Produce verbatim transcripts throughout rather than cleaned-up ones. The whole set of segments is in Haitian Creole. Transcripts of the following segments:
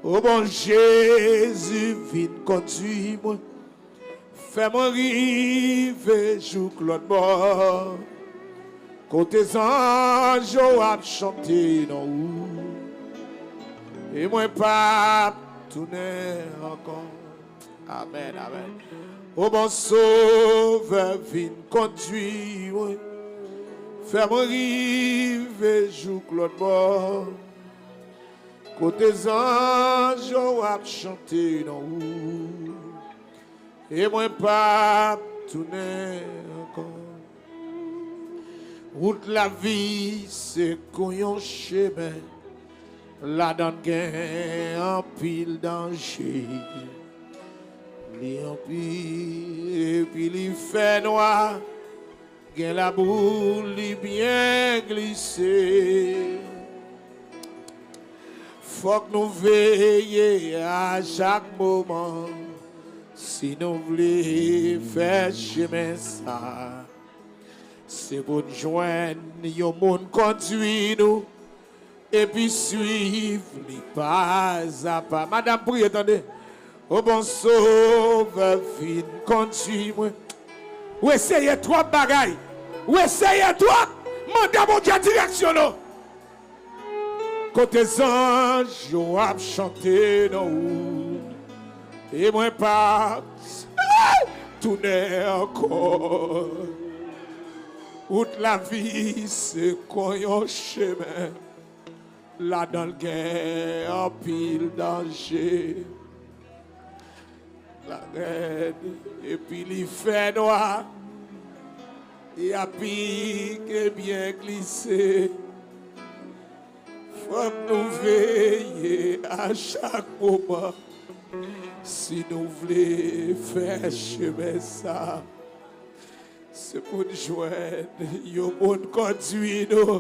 O bon Jezi, vin kondui mwen, fè mwen rive jouk lòt bò, kote zanj yo ap chante non ou, e mwen p ap tounen ankò. Amèn, amèn. O bon Sovè, vin kondui mwen, fè mwen rive jouk lòt bò, kote zanj yo ap chante non ou, e mwen p ap tounen ankò. Wout lavi se kon yon chemen, ladan l gen anpil danje. Li anpil epi li fè nwa, gen labou, li byen glise. Fòk nou veye a chak moman si nou vle fè chemen sa. Se pou n jwenn yon moun kondui nou epi swiv li pa a pa. Madanm, priye, tande. O bon Sovè, vin kondui mwen. Ou eseye twòp bagay. Ou eseye twòp. Mande Bondye direksyon nou. Kote zanj yo ap chante non ou, e mwen p ap tounen ankò. Wout lavi se kon yon chemen, ladan l gen anpil danje. La rèd, epi li fè nwa, y ap pike byen glise. Fòk nou veye a chak moman si nou vle fè chemen sa. Se pou n jwenn yon moun kondui nou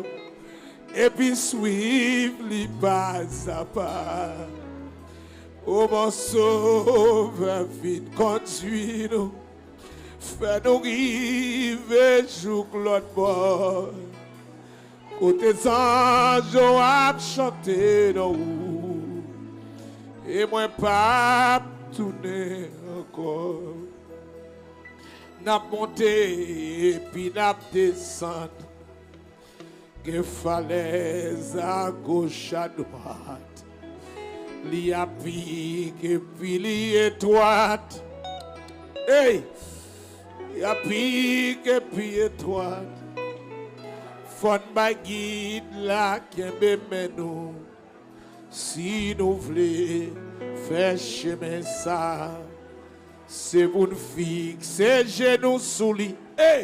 epi swiv li pa a pa. O mon Sovè, vin kondui nou, fè nou rive jouk lòt bò, kote zanj yo ap chante non ou, e mwen p ap tounen ankò. N ap monte epi n ap desann. Gen falèz agoch, adwat. Li apik epi li etwat. Ey! Li apik epi etwat. Fò n bay gid la kenbe men nou. Si nou vle fè chemen sa, se pou n fikse je nou sou li, e,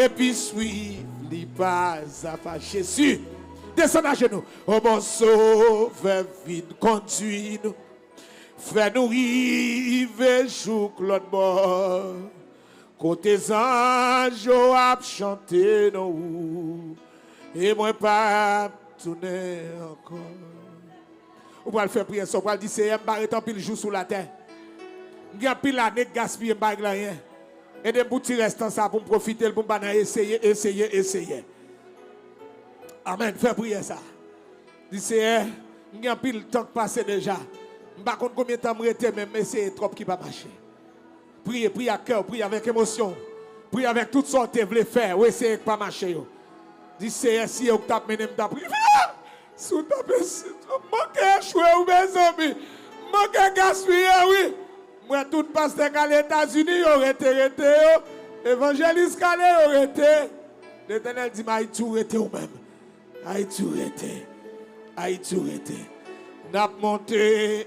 epi swiv li pa a pa. Jezi, desann ajenou. O mon Sovè, vin kondui nou. Fè nou rive jouk lòt bò, kote zanj yo ap chante non ou, e mwen p ap tounen ankò. Ou pral fè priyè sa, ou pral di, Seyè, m pa ret anpil jou sou latè. M gen anpil ane k gaspiye, m pa regle anyen. Ede m pou ti rès tan sa pou m pwofite l, pou m pa nan eseye, eseye, eseye. Amèn. Fè priyè sa. Di, Seyè, m gen anpil tan k pase deja. M pa konn konbyen tan m rete, men m eseye twòp ki pa mache. Priye, priye ak kè w, priye avèk emosyon w. Priye avèk tout sa w te vle fè, w eseye k pa mache yo. Di, Seyè, si e w k t ap mennen m, m t ap rive la. Si w t ap esi-, m manke echwe wi, mezanmi. M manke gaspiye wi. M wè tout pastè k ale Etazini, yo rete, rete yo. Evanjelis k ale, yo rete. Letènèl di m, Ayiti, w rete w menm. Ayiti, w rete. Ayiti, w rete. N ap monte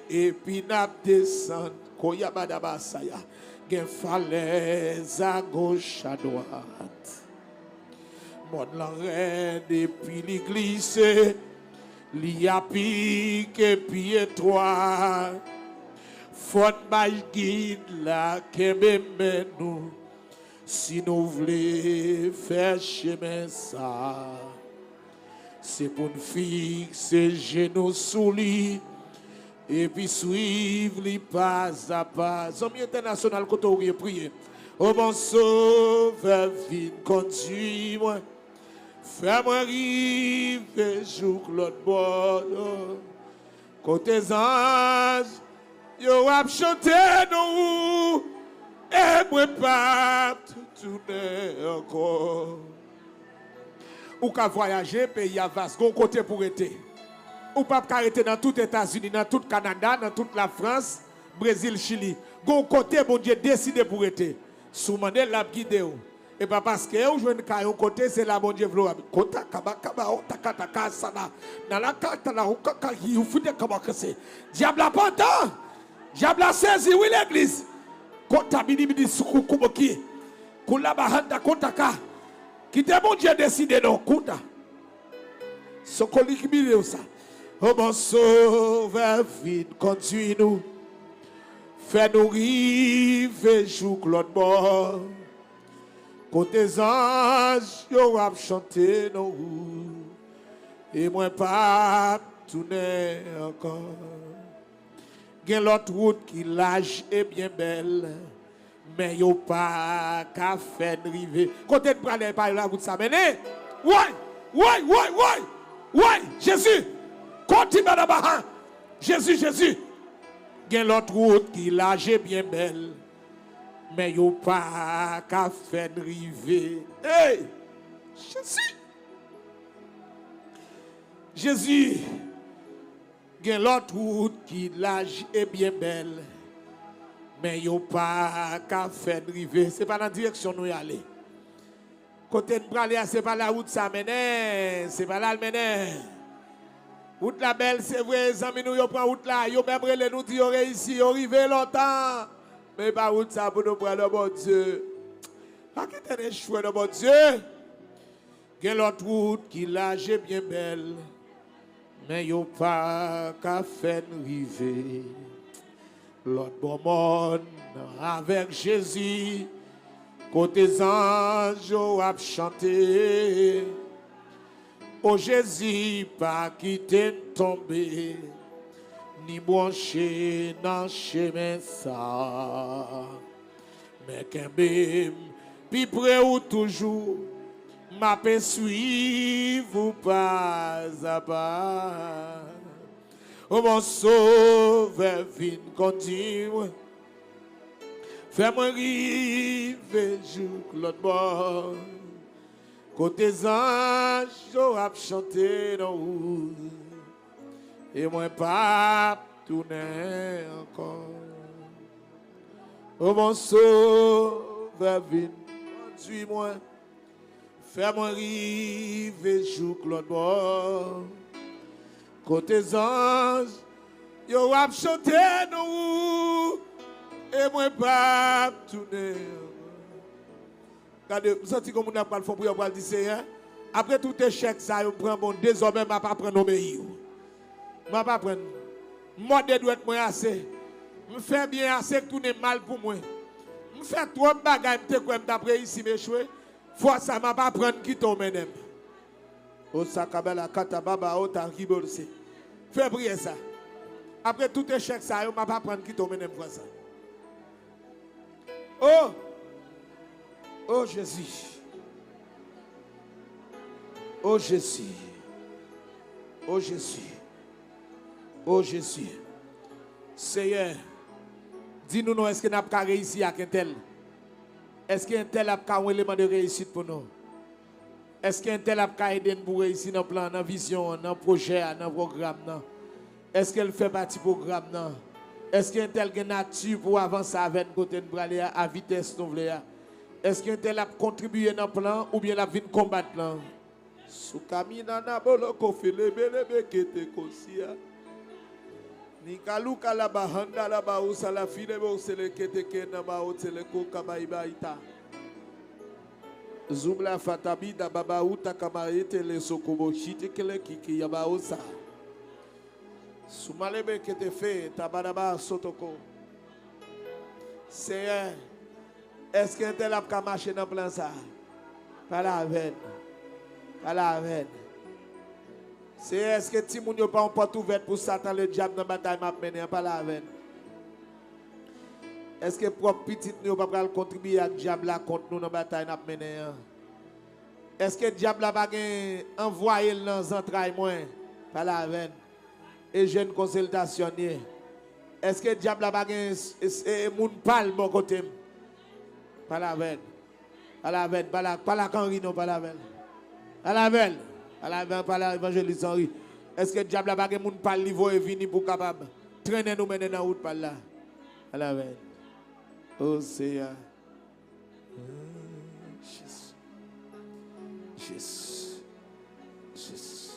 epi n ap desann. Koyabadabasaya. Gen falèz agoch, adwat. Mòn lan rèd epi li glise. Li apik epi etwat. Fò n bay gid la kenbe men nou. Si nou vle fè chemen sa, se pou n fikse je nou sou li, epi swiv li pa a pa. Zanmi entènasyonal, kote w ye, priye. O mon Sovè, vin kondui mwen, fè mwen rive jouk lòt bò. Kote zanj yo ap chante non ou, e mwen p ap tounen ankò. Ou ka vwayaje, peyi a vas, gon kote pou rete. Ou p ap ka rete nan tout Etazini, nan tout Kanada, nan tout Lafrans, Brezil, Chili. Gon kote Bondye deside pou rete. Si w mande l, l ap gide w. E pa paske ou jwenn kay yon kote, se la Bondye vle w abite. Kota kaba kaba, o taka taka, sana. Nan la ka, tala, ou kaka, yi, ou foude kaba kase. Dyab la pantan! Dyab la sezi, wi, legliz. Kota bini bini, soukou kouboki. Koula bahanda, kota ka. Kite Bondye deside non, kota. Soko li ki bini w sa. O bon Sovè, vin kondui nou. Fè nou rive jouk lòt bò. Kote zanj yo ap chante non ou, e mwen p ap tounen ankò. Gen lòt wout ki laj e byen bèl, men yo pa ka fè n rive. Kote n prale, pa la wout sa mennen? Woy! Woy, woy, woy! Woy! Jezi! Koti badabaha! Jezi, Jezi! Gen lòt wout ki laj e byen bèl, men yo pa ka fè n rive. Ey! Jezi! Jezi! Gen lòt wout ki laj e byen bèl, men yo pa ka fè n rive. Se pa nan direksyon nou y ale. Kote n prale a, se pa la wout sa mennen, se pa la l mennen. Wout la bèl, se vre, zanmi nou yo pran wout la, yo menm rele nou di yo reyisi, yo rive lontan. Men e pa wout sa pou nou pran non Bondye. Pa kite n echwe non Bondye. Gen lòt wout ki laj e byen bèl, men yo pa ka fè n rive. Lòt bò mòn avèk Jezi, kote zanj yo ap chante. O Jezi, pa kite n tonbe, ni bwonche nan chemen sa. Men kenbe m pi pre ou toujou, m ape swiv ou pazapa. O bon Sovè, vin kondui mwen, fè mwen rive jouk lòt bò, kote zanj yo ap chante non ou, e mwen p ap tounen ankò. O bon Sovè, vin kondui mwen, fè mwen rive jouk lòt bò, kote zanj yo ap chante non ou, e mwen p ap tounen. Gade, m santi gon moun ap pral fè yon priyè, pral di, Seyè, apre tout echèk sa yo m pran, bon, dezòmè m ap aprann obeyi w. M ap aprann. M mòde dwèt mwen ase. M fè byen ase k tounen mal pou mwen. M fè twòp bagay m te kwè m t ap reyisi, m echwe. Fwa sa m ap aprann kite w mennen m. Osakabala katababa ota kibolse. Fè priyè sa. Apre tout echèk sa yo, m ap aprann kite w mennen m fwa sa. Oh! Oh Jezi. Oh Jezi. Oh Jezi. Oh Jezi. Seyè, di nou non, èske n ap ka reyisi ak entèl? Èske entèl ap ka yon eleman de reyisit pou nou? Èske entèl ap ka ede n pou reyisi nan plan an, nan vizyon an, nan pwojè a, nan pwogram nan? Èske l fè pati pwogram nan? Èske entèl gen nati pou avanse avè n kote n prale a, a vitès nou vle a? Èske entèl ap kontribiye nan plan an oubyen l ap vin konbat plan an? Sukamina na boloko filebelebe kete kosia. Nikaluka la bahanda la bausa la filebo seleketeke na baoteleko kabaibaita. Zubla fatabida babauta kamaete le sokoboshite kele kiki ya baosa. Soumalebe kete fe tabadaba sotoko. Seyè, èske entèl ap ka mache nan plan sa a? Pale avè n. Pale avè n. Seyè, èske timoun yo pa yon pòt ouvèt pou Satan Ledyab nan batay m ap mennen an? Pale avè n. Èske pwòp pitit nou yo pa pral kontribiye ak dyab la kont nou nan batay n ap mennen an? Èske dyab la pa gen anvwaye l nan zantray mwen? Pale avè n. E jèn konsiltasyon ye. Èske dyab la pa gen s- s- e moun pa l bò kote m? Pale avè l. Pale avè l. Pale ak, pale ak Anri non, pale avè l. Pale avè l. Pale avè l, pale ak evanjelis Anri. Èske dyab la pa gen moun pa l li voye vini pou kapab trennen nou mennen nan wout pa l la? Pale avè l. O Seyè. Jezi. Jezi. Jezi.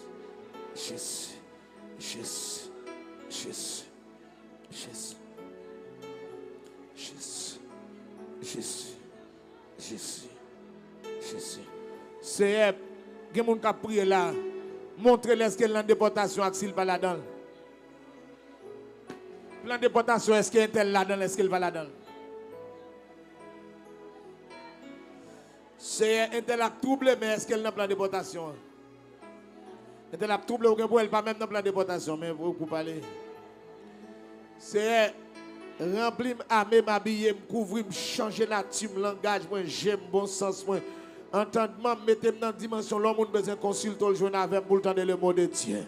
Jezi. Jezi. Jezi. Jezi. Jezi. Jezi. Jezi. Seyè, gen moun k ap priye la. Montre l èske l nan depòtasyon ak si l pa ladan l. Plan depòtasyon, èske entèl ladan l, èske l pa ladan l? Seyè, entèl ap twouble, men èske l nan plan depòtasyon an? Entèl ap twouble, ou gen pou wè l pa menm nan plan depòtasyon, men pou, pou pale. Seyè, ranpli m, ame m, abiye m, kouvri m, chanje nati m, langaj mwen, je m, bon sans mwen, antandman m, mete m nan dimansyon lè yon moun bezwen konsilte w, l jwenn avè m pou l tande le mot de Dieu.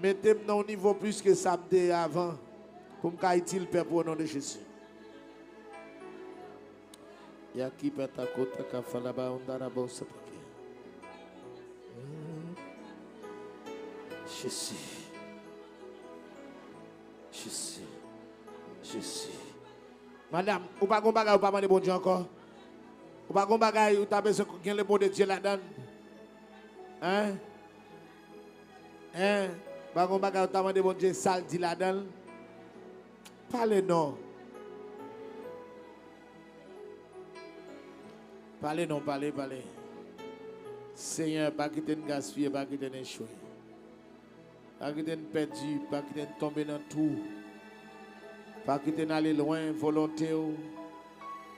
Mete m nan yon nivo plis ke sa m te ye avan, pou m ka itil pèp ou, o non de Jezi. Yaki pata kota ka falaba ondara bosa pake. Jezi. Jezi. Jezi. Madam, ou pa gon bagay ou pa mande Bondye ankò? Ou pa gon bagay ou ta bezwen gen le mot de Dieu ladan l? Hein? Hein? Ou pa gon bagay ou ta mande Bondye sa l di ladan l? Pale non. Pale non, pale, pale. Senyè, pa kite n gaspiye, pa kite n echwe. Pa kite n pèdi, pa kite n tonbe nan twou. Pa kite n ale lwen volonte w.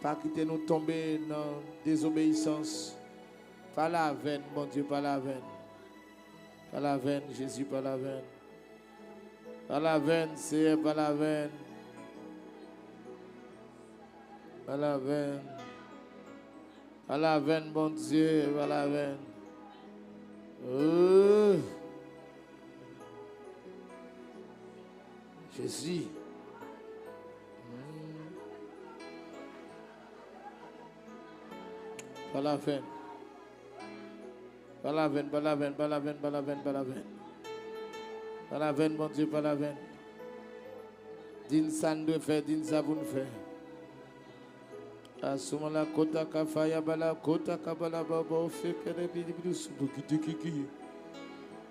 Pa kite nou tonbe nan dezobeyisans. Pale avè n, Bondye, pale avè n. Pale avè n, Jezi, pale avè n. Pale avè n, Seyè, pale avè n. Pale avè n. Pale avè n, Bondye, pale avè n. Oh. Jezi. Mm. Pale avè n. Pale avè n, pale avè n, pale avè n, pale avè n, pale avè n. Pale avè n, Bondye, pale avè n. Di n sa n dwe fè, di n sa pou n fè. Asuma la kota ka faya bala kota ka bala baba o fe kere bidi bidi subu kiti kiki.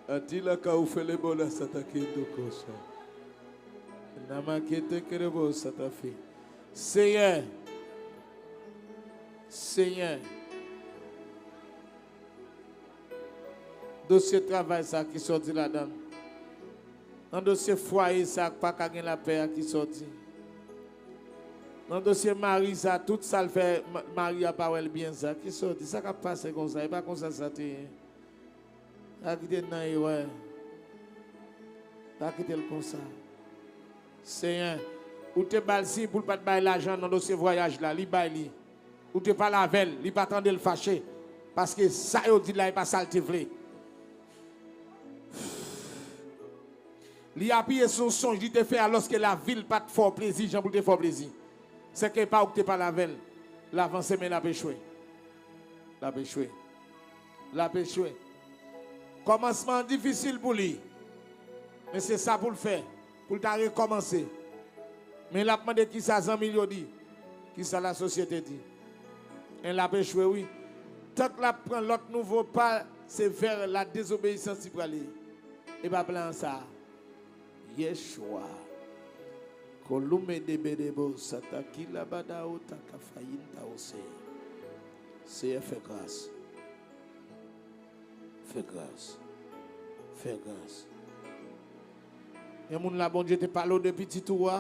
Ati la ka ou fè le bola sa ta ke do kosa. Nama kete kere bo sa ta fe. Seyè. Seyè. Dosye travay sa ki sòti ladan l. Nan dosye fwaye sa k pa ka gen lapè a ki sòti. Nan dosye mari sa, tout sa l fè, ma- mari a pa wè l byen sa ki sòti. Sa k ap pase konsa, e pa konsa sa te ye. Pa kite l nan erè. Pa kite l konsa. Senyè, ou te ba l siy pou l pa t bay lajan nan dosye vwayaj la, li bay li. Ou te pale avè l, li pa tande l fache. Paske sa yo di l la, e pa sa l te vle. Li apiye sou yon sonj li te fè alòske lavi l pa t fè w plezi jan pou l te fè w plezi. Sèke e pa ou ki te pale avè l. L avanse, men l ap echwe. L ap echwe. L ap echwe. Kòmansman an difisil pou li. Men se sa pou l fè. Pou l ta rekòmanse. Men l ap mande kisa zanmi l yo di. Kisa lasosyete di. En l ap echwe, wi. Tank l ap pran lòt nouvo pa, se vè ladezobeyisans li prale. E pa plan sa. Yeshua. Kolume debedebo satakila badaota kafayinta ose. Seyè, fè gras. Fè gras. Fè gras. Gen moun la, Bondye te pale w de pitit ou a,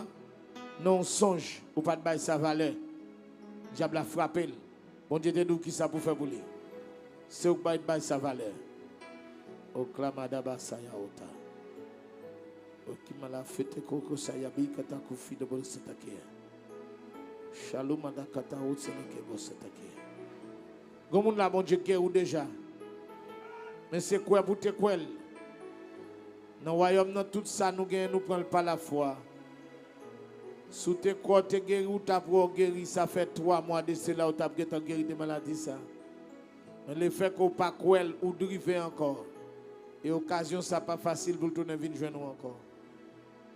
nan yon sonj, ou pa t bay sa valè. Dyab la frape l. Bondye te di w kisa pou fè pou li. Se ou k bay, bay sa valè. Oklamada basaya ota. Okimala fete koko saya bi kata kufi dobo setake. Shalom adakata otseleke bo setake. Gon moun la, Bondye geri w deja. Men se kwè pou te kwè l. Nan wayòm nan, tout sa nou genyen, nou pran l pa lafwa. Si w te kwè w te geri, w t ap wè w geri, sa fè twa mwa de sela w t ap gentan geri de maladi sa. Men lefètke w pa kwè l, ou drive ankò. E okazyon sa pa fasil pou l tounen vin jwenn ou ankò.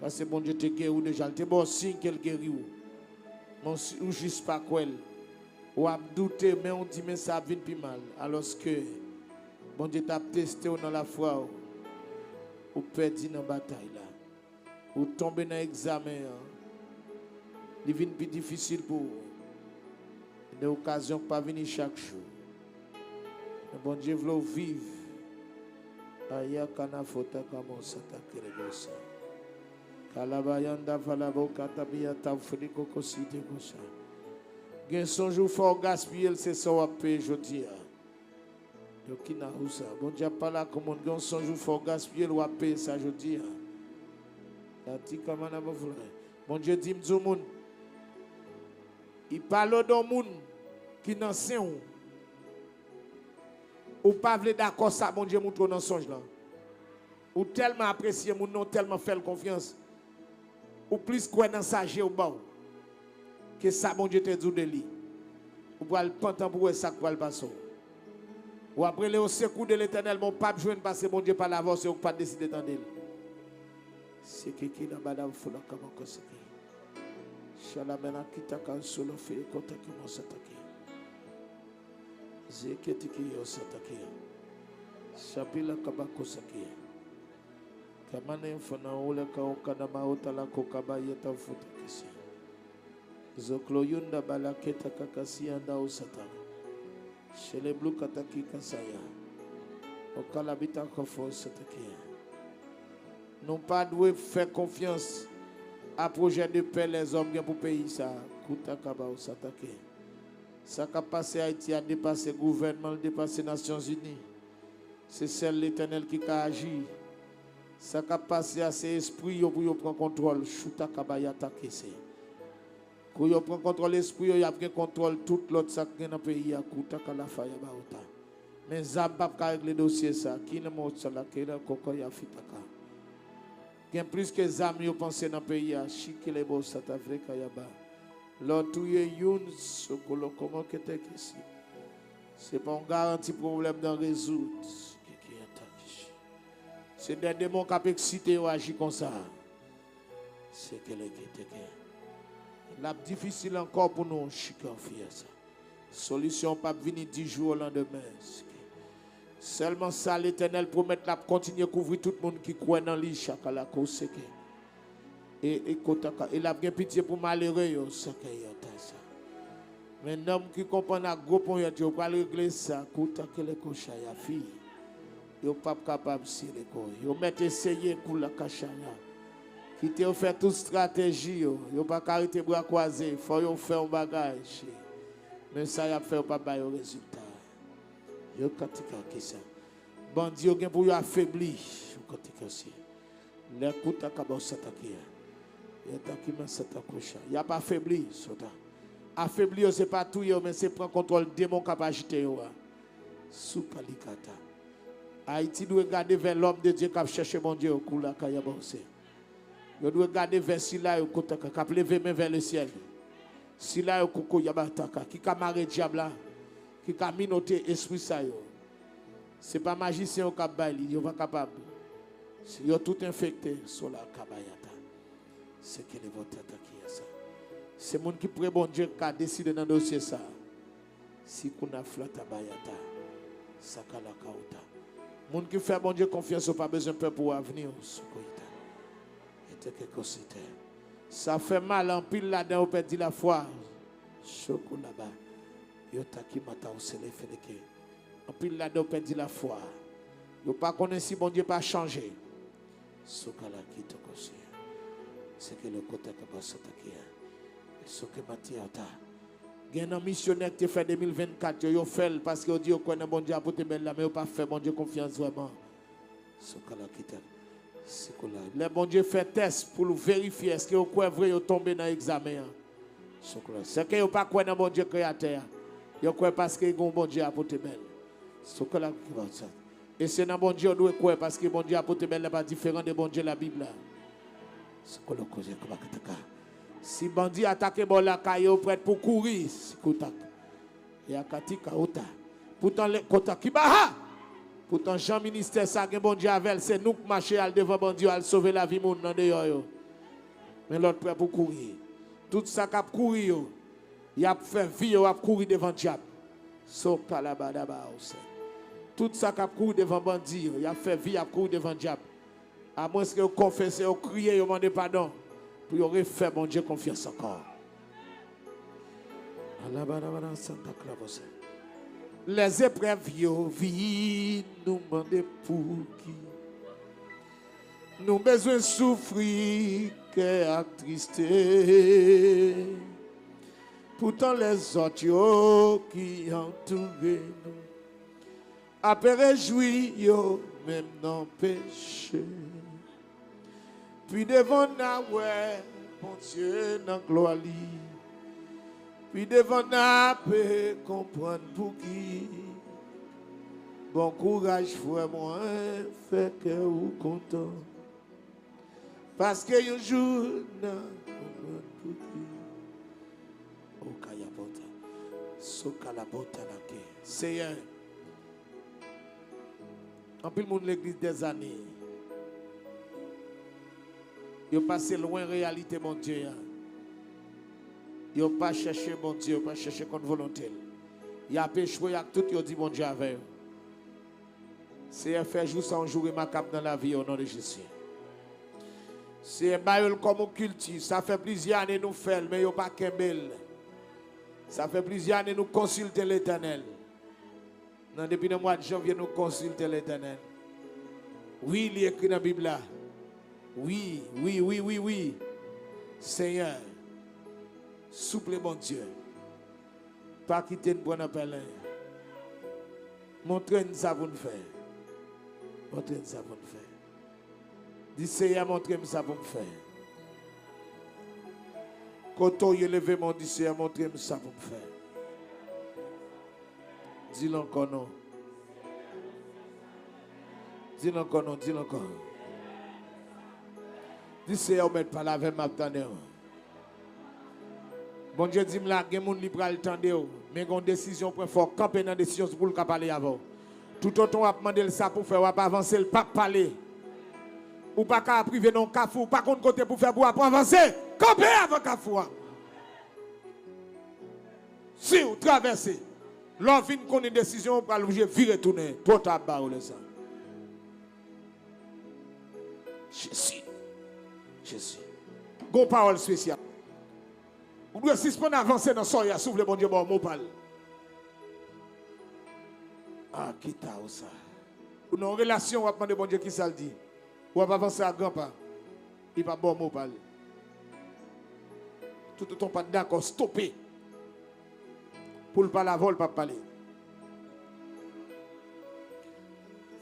Paske Bondye te geri w deja, l te ba w siy ke l geri w. Men w si-, ou jis pa kwè l. W ap doute, men w di, men sa ap vin pi mal. Alòske Bondye t ap teste w nan lafwa w. Ou pèdi nan batay la. Ou tonbe nan egzamen an. Li vin pi difisil pou ou. Gen de okazyon k pa vini chak jou. Men Bondye vle w viv. Aya kana fota kamo sata kerebosa. Kalabayanda valabo katabiya tafriko kosite kosa. Gen sonj ou fè w gaspiye l, se sa w ap peye jodi a. Yo ki nan ou sa. Bondye ap pale ak yon moun, gen yon sonj ou fè w gaspiye l, w ap peye sa jodi a. Ati kama nan bon vre. Bondye di m di yon moun, li pale w de yon moun ki nan sen w. Ou pa vle dakò sa Bondye montre w nan sonj lan. Ou tèlman apresye moun nan, ou tèlman fè l konfyans. Ou plis kwè nan sa je w ba w ke sa Bondye te di w de li. Ou pral pantan pou w wè sa k pral pase w. W ap rele o sekou de Letènèl, men w p ap jwenn paske Bondye pale avè w, se ou k pa t deside tande l. Sekeke nan madam foula kòman kò seke. Shalamena kita kan solo fe kota kama satake. Zeketiki yo satake. Shapila kabako sake. Kamane fana ule ka okada ma otala ko kaba yeta futa kisi. Zoklo yunda bala keta kakasi anda usata. Shele blu kataki kasaya. Okala bita kofo satake. Nou pa dwe fè konfyans a pwojè de pè lèzòm gen pou peyi sa. Kouta kaba usatake. Sa k ap pase Ayiti a depase gouvènman, l depase Nasyonzini. Se sèl Letènèl ki ka aji. Sa k ap pase a, se espri yo pou yo pran kontwòl. Chouta kabaya takese. Kou yo pran kontwòl espri yo, y ap gen kontwòl tout lòt sa k gen nan peyi a. Kouta kalafa ya bawota. Men zam p ap ka regle dosye sa. Ki nan mo sa la, ke nan koko ya fitaka. Gen plis ke zam yo panse nan peyi a. Chikilebo sata vreka yaba. Lè w touye youn, sokolo kòman ke te kesi. Se pa yon garanti pwoblèm nan rezoud. Kiki anta kichi. Se de demon k ap eksite yo aji konsa. Sekele keteke. L ap difisil ankò pou nou chike anfyè sa. Solisyon p ap vini di jou o landemen. Sèlman sa Letènèl pwomèt, l ap kontinye kouvri tout moun ki kwè nan li, chaka la koseke. E, e kotaka, e l ap gen pitye pou malere yo, seke yo ta sa. Men nonm ki konprann ak gwo ponyèt yo pral regle sa, kouta kele kocha ya fi. Yo p ap kapab sireko. Yo mèt eseye kou lakachaya. Kite yo fè tout estrateji yo. Yo pa ka rete bra kwaze. Fò yo fè yon bagay, cheri. Men sa y ap fè, yo p ap ba yo rezilta. Yo katika kisa. Bandi yo gen pou yo afebli. Yo katika si. Lè kouta kaba w satakia. Yo takima satakocha. Y ap afebli, sota. Afebli yo se pa touye yo, men se pran kontwòl demon k ap ajite yo a. Soupalikata. Ayiti dwe gade vè lòm de Dye k ap chèche Bondye yo kou lakay a bòse. Yo dwe gade vè sila yo kotaka k ap leve men vè lesyèl. Sila yo koko yabataka ki ka mare dyab la, ki ka minote espri sa yo. Se pa majisyen yo k ap bay li, yo pa kapab. Yo tout enfekte, sola kabayata. Se ke le vòt atake a sa. Se moun ki pre Bondye k ka deside nan dosye sa. Si kou n ap flata bayata, sa ka laka ou ta. Moun ki fè Bondye konfyans, ou pa bezwen pè pou avni w, sou kou ita. E te ke konsite. Sa fè mal, anpil ladan yo pèdi lafwa. Sou kou laba. Yo ta ki mata ou sele feneke. Anpil ladan yo pèdi lafwa. Yo pa konnen si Bondye pa chanje. Sou ka la ki to konsi. Se ke le kote ke pa sota ki a. Sou ke mati a ta. Gen nan misyonè ki te fè de mil vennkat yo, yo fè l paske yo di yo kwè nan Bondye a pote bèl la, men yo pa fè Bondye konfyans vrèman. Sou ka la ki te. Se kou la. Lè Bondye fè tès pou l verifye èske yo kwè vre, yo tonbe nan egzamen an. Sou kou la. Se ke yo pa kwè nan Bondye kreyatè a. Yo kwè paske gen yon Bondye a pote bèl. Sou kou la ki va sa. E se nan Bondye w dwe kwè, paske Bondye a pote bèl la pa diferan de Bondye Labib la. Sikolokoze kobakataka. Si bandi atake bò lakay yo, prèt pou kouri, sikoutak. E akati kaota. Poutan le kota kibaha. Poutan jan ministè sa gen Bondye avè l, se nou k mache al devan bandi yo, al sove lavi moun nan deyò yo. Men lòt prè pou kouri. Tout sa k ap kouri yo, y ap fè vi yo ap kouri devan dyab. Sokalabadaba ose. Tout sa k ap kouri devan bandi yo, y ap fè vi y ap kouri devan dyab. Amwenske yo konfese, yo kriye, yo mande padon, pou yo refè Bondye konfyans ankò. Alabadabada santa klavose. Lèzeprèv yo vin, nou mande pouki. Nou bezwen soufri, kè ak triste. Poutan lèzòt yo ki antoure nou ape rejwi yo menm nan peche. Pi devan n a wè Bondye nan glwa li. Pi devan n ape konprann pouki. Bon kouraj frè mwen, fè kè ou kontan. Paske yon jou n a konprann pouki. Okayapota. Sokalapota lake. Seyè, anpil moun legliz dèzane, yo pase lwen reyalite Bondye a. Yo pa chèche Bondye, yo pa chèche konn volonte l. Y ap echwe ak tout yo di Bondye avè yo. Seyè, fè jou sa yon jou remakab nan lavi yo, o non de Jezi. Seyè, ba yo l kòm yon kilti. Sa fè plizyè ane nou fè l, men yo pa kenbe l. Sa fè plizyè ane nou konsilte Letènèl. Nan, depi nan mwa janvye, nou konsilte Letènèl. Wi, li ekri nan Bib la. Wi, wi, wi, wi, wi. Seyè, souple, Bondye, pa kite n pran nan pèlen. Montre n sa pou n fè. Montre n sa pou n fè. Di, Seyè, montre m sa pou m fè. Kote w ye, leve men w, di, Seyè, montre m sa pou m fè. Di l ankò non. Di l ankò non, di l ankò. Di, Seyè, ou mèt pale avè m, m ap tande w. Bondye di m la, gen moun li pral tande w, men gen yon desizyon w pran, fò w kanpe nan desizyon pou l ka pale avè w. Toutotan w ap mande l sa pou fè, w ap avanse, l p ap pale. Ou pa ka ap rive nan yon kafou, ou pa konn kote pou fè pou w ap avanse. Kanpe avan kafou a. Si w travèse, lè w vin konnen desizyon w pral oblije vire tounen. Twò ta ap ba w lè sa. Jezi. Jezi. Gon pawòl espesyal. Ou dwe sispann avanse nan sòy a si w vle Bondye ba w mo pa l. A, kita w sa. Ou nan yon relasyon, w ap mande Bondye kisa l di. W ap avanse a gran pa. Li pa ba w mo pa l. Toutotan w pa t dakò, stope. Pou l pale avè w, l p ap pale.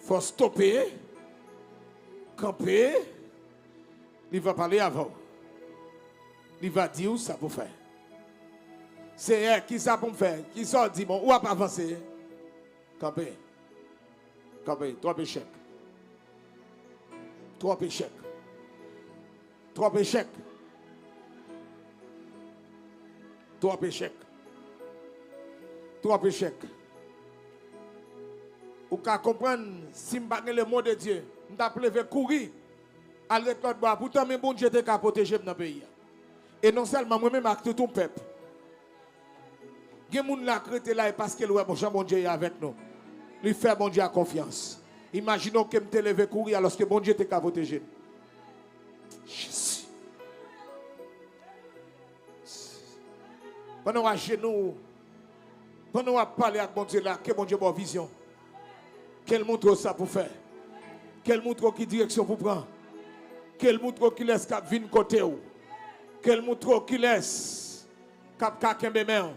Fò w stope, kanpe, li va pale avè w. Li va di w sa pou fè. Seyè, kisa pou m fè? Kisa w di? Bon, w ap avanse. Kanpe. Kanpe. Twòp echèk. Twòp echèk. Twòp echèk. Twòp echèk. Twòp echèk. Ou ka konprann, si m pa gen le mot de Dieu, m t ap leve kouri, al ret lòt bò a. Poutan, men Bondye te ka pwoteje m nan peyi a. E non sèlman mwen menm ak tout yon pèp. Gen moun la k rete la e paske l wè bon jan Bondye ye avèk nou. Li fè Bondye a konfyans. Imajine w ke m te leve kouri alòske Bondye te ka pwoteje m. Jezi. Pandan w ajenou, pandan w ap pale ak Bondye la, ke Bondye ba w vizyon. Ke l montre w sa pou fè. Ke l montre w ki direksyon pou pran. Ke l montre w kilès k ap vin kote w. Ke l montre w kilès k ap ka kenbe men w.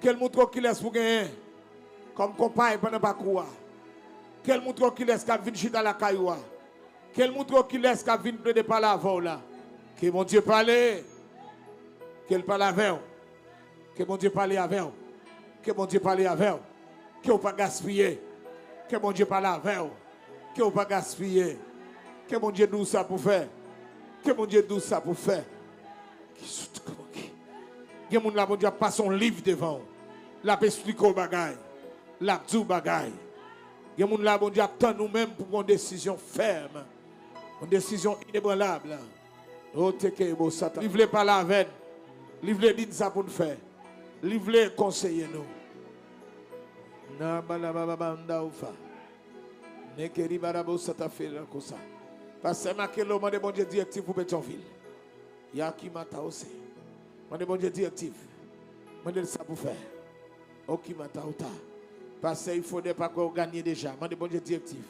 Ke l montre w kilès pou genyen kòm konpay pandan pakou a. Ke l montre w kilès k ap vin chita lakay ou a. Ke l montre w kilès k ap vin plede pale avè w la. Ke Bondye pale. Ke l pale avè w. Ke Bondye pale avè w. Ke Bondye pale avè w. Ke w pa gaspiye. Ke Bondye pale avè w. Ke w pa gaspiye. Ke Bondye di w sa pou fè. Ke Bondye di w sa pou fè. Ki sou tout kòman ki. Gen moun la, Bondye ap pase yon liv devan w. L ap esplike w bagay. L ap di w bagay. Gen moun la, Bondye ap tann ou menm pou pran yon desizyon fèm. Yon desizyon inebranlab. O teke bo satan. Li vle pale avè n. Li vle di n sa pou n fè. Li vle konseye nou. Nan balababanda ufa. Nekeri barabo sata fela kosa. Pastè Makelo mande Bondye direktiv pou Petyonvil. Yaki mata ose. Mande Bondye direktiv. Mande l sa pou fè. Oki mata uta. Pastè Ifode pa kwè w ganye deja. Mande Bondye direktiv.